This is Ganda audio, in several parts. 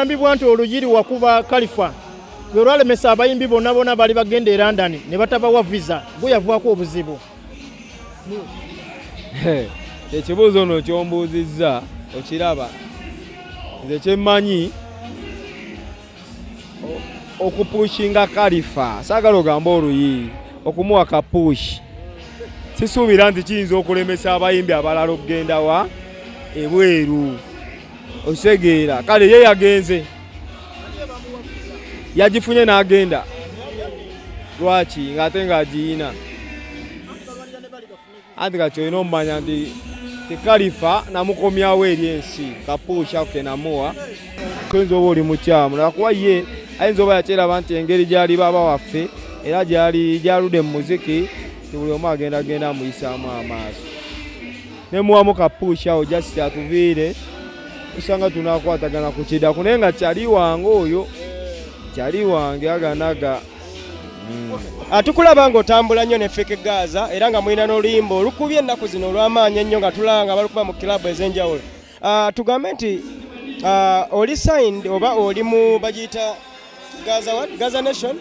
Kigambibwa nti oluyiri wakuba Khalifa lwe lwalemesa abayimbi bonna bonna bali bagenda e London ne batabawa visa, gwe yavuwako obuzibu. Ekibuuzo ono kyombuuzizza okiraba, nze kyemmanyi okupushinga Khalifa, saagala ogamba oluyi, okumuwa ka push, sisuubira nti kiyinza okulemesa abayimbi abalala okugenda wa ebweru. Okitegeera? Kale ye yagenze, yagifunye n'agenda, lwaki ng'ate ng'agiyina? Anti kati olina omumanya nti Khalifa namukomyawo eri ensi, kapuusha ako ke namuwa. Toyinza oba oli mukyamu, lwakuba ye ayinza oba yakyeraba nti engeri gy'ali baaba waffe era gyaludde mu muziki, ti buli omu agenda genda amuyisaamu amaaso. Nemuwamu kapuusha awo just atuviire, osanga tunakwatagana ku kiddaku, naye nga kyali wange oyo, kyali wange aganaga. Tukulaba ng'otambula nnyo ne Fik Gaza era nga mulina n'oluyimba olukubye ennaku zino olw'amaanyi ennyo nga tulaba nga balukuba mu kilabu ez'enjawulo. Tugambe nti oli signed oba oli mu bagiyita Gaza what? Gaza Nation?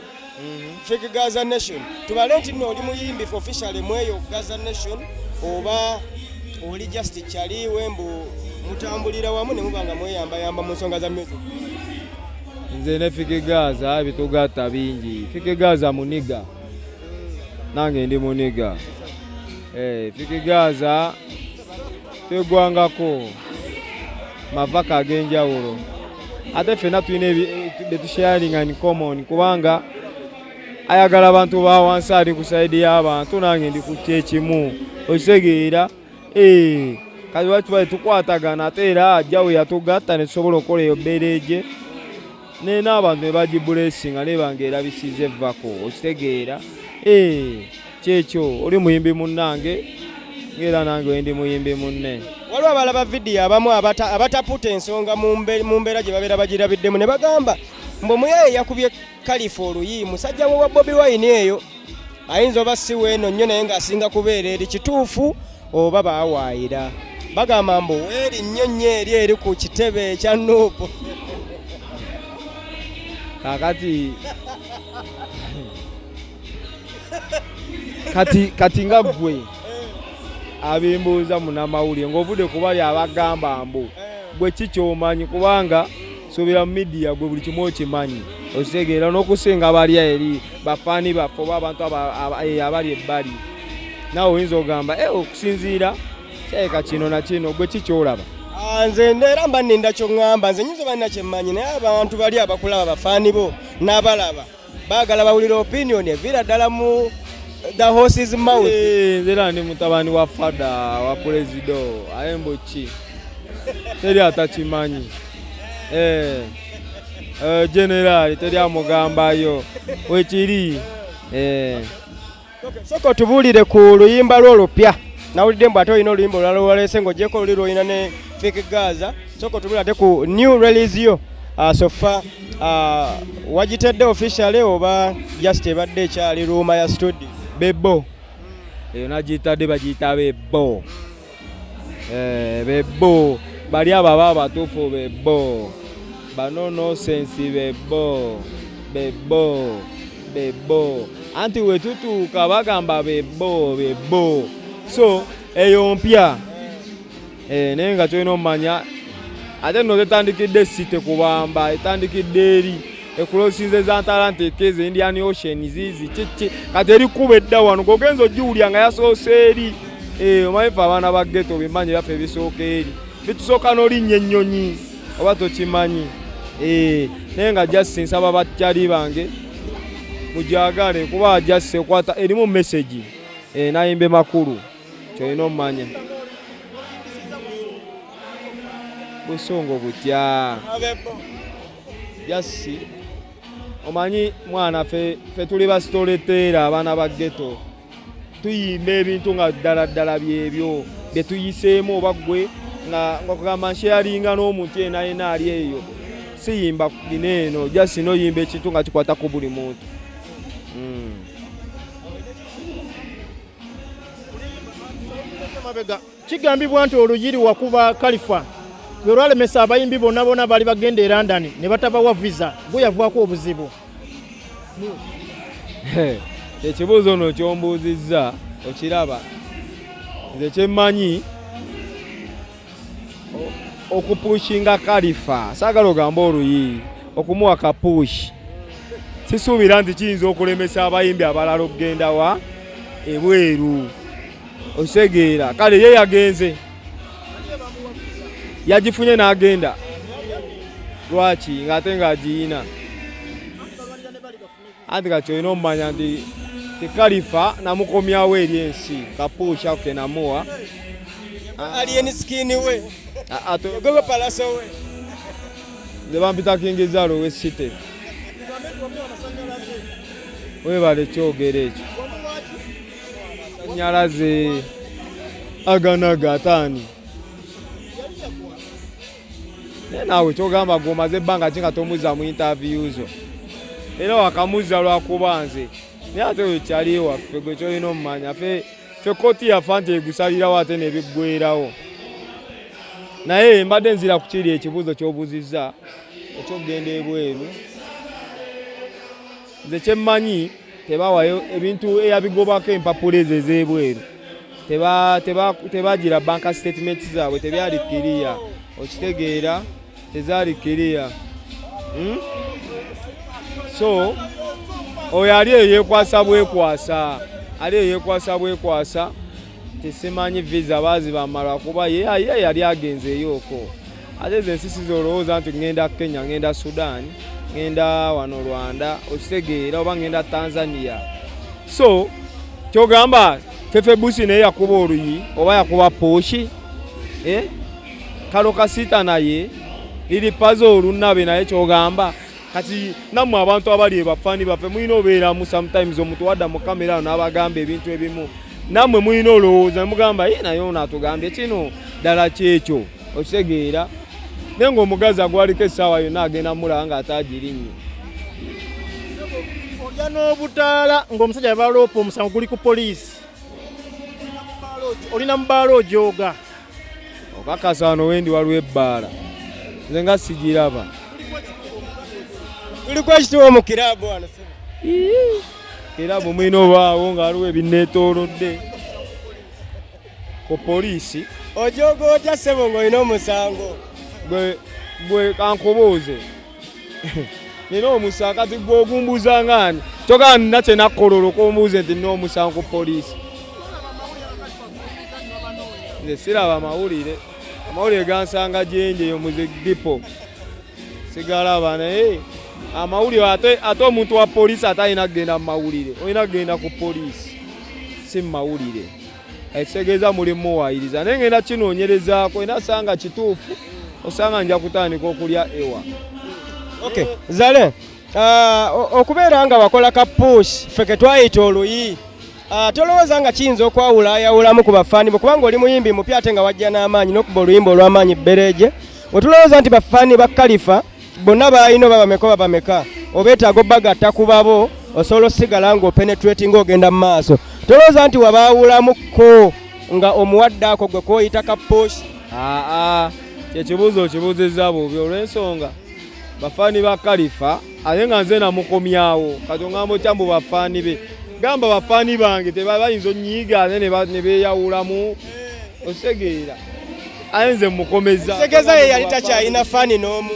Fik Gaza Nation. Tubale nti nno oli muyimbi officially mu eyo Gaza Nation oba oli just kyaliwe mbu mutambulira wamu ne muba nga mweyambayamba mu nsonga za music? Nze ne Fik Gaza bitugatta bingi. Fik Gaza muniga, nange ndi muniga. Fik Gaza twegwangako mavaka ag'enjawulo, ate ffenna tulina byetusharinga in common, kubanga ayagala abantu ba wansi, ali ku sayidi y'abantu, nange ndi ku kyekimu. Okitegeera? Kati lwaki tuba tukwatagana, ate era ajja we yatugatta ne tusobola okukola eyo bbereegye ne n'abantu ne bagibulesinga nebanga erabisiza evvako. Okitegeera? Kyekyo, oli muyimbi munnange ng'era nange wendi muyimbi munne. Waliwo abalaba vidiyo abamu abataputa ensonga mu mbeera gye babeera bagirabiddemu ne bagamba mbu omuyaye yakubye Khalifa oluyi, musajja we wa Bobi Wine eyo ayinza oba si weeno nnyo naye ng'asinga kubeera eri. Kituufu oba baawaayira? Bagamba mbu weeri nnyo nnyo eri eri ku kitebe ekya Nuupu. Kakati kati nga ggwe abimbuuza munnamawulire ng'ovudde ku bali abagamba mbu gwe ki ky'omanyi, kubanga suubira mu media gwe buli kimu okimanyi. Okitegeera? N'okusinga bali eri bafaani baffe oba abantu abali ebbali, naawe oyinza ogamba okusinziira kyayeka kino na kino, gwe ki ky'olaba? Nze era mba nninda ky'oŋŋamba, nze nyinza oba nina kye mmanyi, naye abantu bali abakulaba bafaani bo n'abalaba baagala bawulira opinion eviira ddala mu the horse's mouth. Nze era ndi mutabani wa fada wa pulezido, aye mbu ki teri atakimanyi. Generali teri amugambayo wekiri. Sooka otubuulire ku luyimba lwo olupya. Nawulidde mbu ate olina oluyimba olulala lwaleese ng'oggyeko oluli lw'olina ne Fik Gaza. Sooka otubuulire ate ku new release yo. So far wagitedde officially oba just ebadde ekyali rumour ya studio? Bebo eyo nagiyitadde, bagiyita bebo. Bebo bali abo aba abatuufu, bebo bano nonsense, bebo bebo bebo, anti wetutuuka bagamba bebo bebo. So eyo mpya, naye nga kyolina omumanya ate nno tetandikidde site kubamba, etandikidde eri ekulosinze za Atlantic, ezo Indian Ocean zizi kiki, kati eri kuba edda wano gogenza ogiwulya nga yasoose eri. Omanyi ffe abaana ba ghetto bimanyi byaffe ebisooka eri bitusooka n'olinnya ennyonyi oba tokimanyi. Naye nga just nsaba bakyali bange mujagale, kuba just ekwata erimu message, nayimbe makulu, kyolina omumanya busongo butya. Just omanyi mwana fe tuli ba storyteller, abaana ba ghetto tuyimba ebintu nga ddala ddala byebyo bye tuyiseemu, oba ggwe nga kugamba nsharinga n'omuntu yenna yenna ali eyo, siyimba bino eno, just noyimba ekintu nga kikwata ku buli muntu. Mabega kigambibwa nti oluyiri wakuba Khalifa Lwe lwalemesa abayimbi bonna bonna baali bagenda e London ne batabawa visa, gwe yavaako obuzibu. Ekibuuzo ono ky'ombuuzizza okiraba, nze kyemmanyi okupushinga Kalifa, saagala ogamba oluyi, okumuwa kapushi, sisuubira nti kiyinza okulemesa abayimbi abalala okugenda wa ebweru. Okitegeera? Kale ye yagenze, yagifunye n'agenda, lwaki ng'ate ng'agiyina? Anti kati olina omumanya nti Kalifa namukomyawo eri ensi, kapushi ako ke namuwa. Alien Skin we, gwe Palaso we. Nze bampita King Zalo we City. Webale kyogera ekyo. Masanyalaze aganaga ataani. Naye naawe kyogamba gw'omaze ebbanga ki nga tomuzza mu interview zo, era wakamuzza lwakuba nze, naye ate oyo kyali waffe gwe kyolina omumanya. Ffe kooti yaffe nti egusalirawo ate nebiggwerawo. Naye mbadde nzira ku kiri ekibuuzo ky'obuuzizza eky'okugenda ebweru. Nze kyemmanyi tebawayo ebintu eyabigobako empapula ezo ez'ebweru, tebagira bank statements zaabwe, tebyali kiriya. Okitegeera? Tezaali kiriya. So oyo ali eyo yeekwasa bwekwasa, ali eyo yeekwasa bwekwasa, tesimanyi visa baazibamala kuba ye yali agenze eyooko. Ate ezo ensi sizolowooza nti ngenda Kenya, ngenda Sudan, ngenda wano Rwanda, okitegeera, oba ngenda Tanzania. So kyogamba Fefe Busi naye yakuba oluyi oba yakuba pushi, Kalo Kasita naye Lili Pazo olunabe naye kyogamba. Kati nammwe abantu abali ebafaani baffe mulina obeeramu sometimes omuntu wadda mu kamera n'abagamba ebintu ebimu, nammwe mulina olowooza mugamba ye naye ono atugambye kino ddala kyekyo, okitegeera? Naye ng'omugazi agwaliko essaawa yonna agenda mulaba ng'ataagirinye. Olya n'obutaala ng'omusajja yabaloopa omusango guli ku poliisi, olina mu bbaala ojooga. Okakasa wano wendi waliwo ebbaala, nze nga sigiraba. Kuliko ekituwo mu kiraabu wano. Kiraabu mulina obaawo nga waliwo ebinneetoolodde ku poliisi. Ojooga otya ssebo ng'olina omusango? Gwe kankubuuze, nina omusango kati gwe ogumbuuza ng'ani? Kyokka nina kye nakkola olw'okumbuuze nti nina omusango ku poliisi. Nze siraba mawulire, amawulire gansanga gyendi eyo mu dipo, sigalaba. Naye amawulire ate omuntu wa poliisi ate alina kugenda mu mawulire, olina kugenda ku poliisi si mu mawulire. Ekitegeeza muli muwaayiriza, naye ngenda kinoonyerezaako era sanga kituufu, osanga nja kutandika okulya ewa. Okay, Zale, okubeera nga wakola ka push ffe ke twayita oluyi, tolowooza nga kiyinza okwawulayawulamu ku bafaani bo, kubanga oli muyimbi mupya ate nga wajja n'amaanyi n'okuba oluyimba olw'amaanyi bbereeje. Wetulowooza nti bafaani ba Kalifa bonna baalina oba bameka oba bameka, obeetaaga obbagatta ku babo osobola osigala ng'openetrating ogenda mu maaso. Tolowooza nti wabaawulamukko nga omuwadde ako gwe kwoyita ka push? Aa, kyekibuuzo okibuuzizza bubi olw'ensonga bafaani ba Kalifa ate nga nze namukomyawo. Kati ongamba otya mbu bafaani be? Gamba bafaani bange tebayinza onnyiiga ate ne beeyawulamu, okitegeera? Ate nze mukomeza. Kitegeeza ye yali takyalina faani n'omu.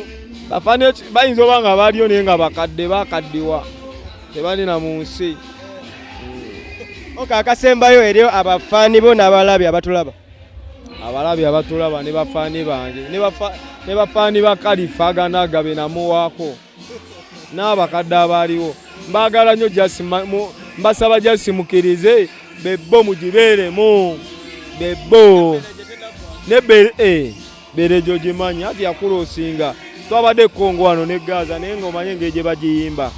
Bafaani bayinza oba nga baaliyo naye nga bakadde bakaddiwa, tebalina mu nsi. Okay, akasembayo eri abafaani bo n'abalabi abatulaba. Abalabi abatulaba ne bafaani bange ne bafaani ba Kalifa aganaga be namuwaako n'abakadde abaaliwo, mbaagala nnyo. Mbasaba jasi mukirize bebbo mugibeeremu bebbo ne berejo gimanyi ati yakulosinga. Twabadde Kongo wano ne Gaza naye ng'omanye engeri gye bagiyimba.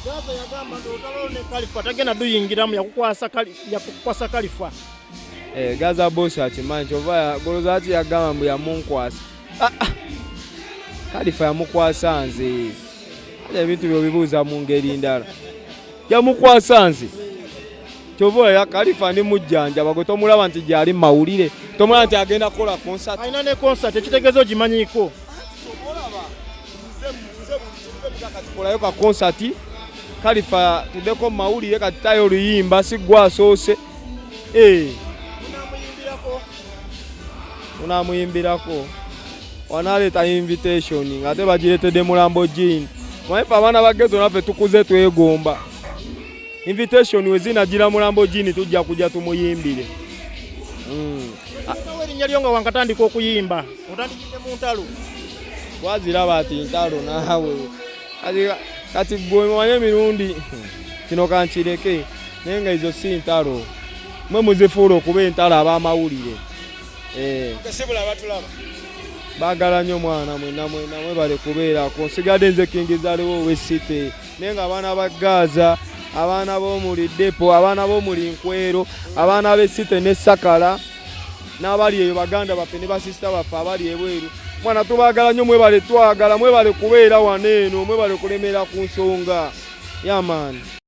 Gaza yagamba nti olutalo ne Kalifa tagenda duyingiramu, yakukwasa Kalifa. Gaza boss akimanyi kyova goloza ati yagamba mbu yamunkwasa. Kalifa yamukwasa nze. Ate ebintu by'obibuuza mu ngeri ndala. Yamukwasa nze. Kyova olaba Kalifa ndi mujjanjaba, gwe tomulaba nti gyali mu mawulire, tomulaba nti agenda kukola concert. Alina ne concert, ekitegeeza ogimanyiiko. Kolayo ka concert Kalifa, tuddeko mu mawulire kati tayo oluyimba si gwe asoose. Eh, tunamuyimbirako wanaleeta invitation ng'ate bagireetedde mulambo jean. Manyi ffe abaana ba ghetto naffe tukuze twegomba invitation, we zinagira mulambo jean tujja kujja tumuyimbire. Oteekawo erinnya lyo nga wankatandika okuyimba, otandikidde mu ntalo. Twaziraba ati ntalo naawe. Kati gwe omanye emirundi kino kankireke, naye nga ezo si ntalo, mwe muzifuula okuba entalo ab'amawulire. Eh. Sibula batulaba. Baagala nnyo mwana mwenna mwenna mwebale kubeerako. Nsigadde nze Kingizaliwo ow'e City, naye nga abaana ba Gaza, abaana b'omuli Depo, abaana b'omuli Nkwero, abaana b'e City ne Sakala n'abali eyo, baganda baffe ne basisita baffe abali ebweru, mwana tubaagala nnyo. Mwebale twagala, mwebale kubeera wano eno, mwebale kulemera ku nsonga yamaani.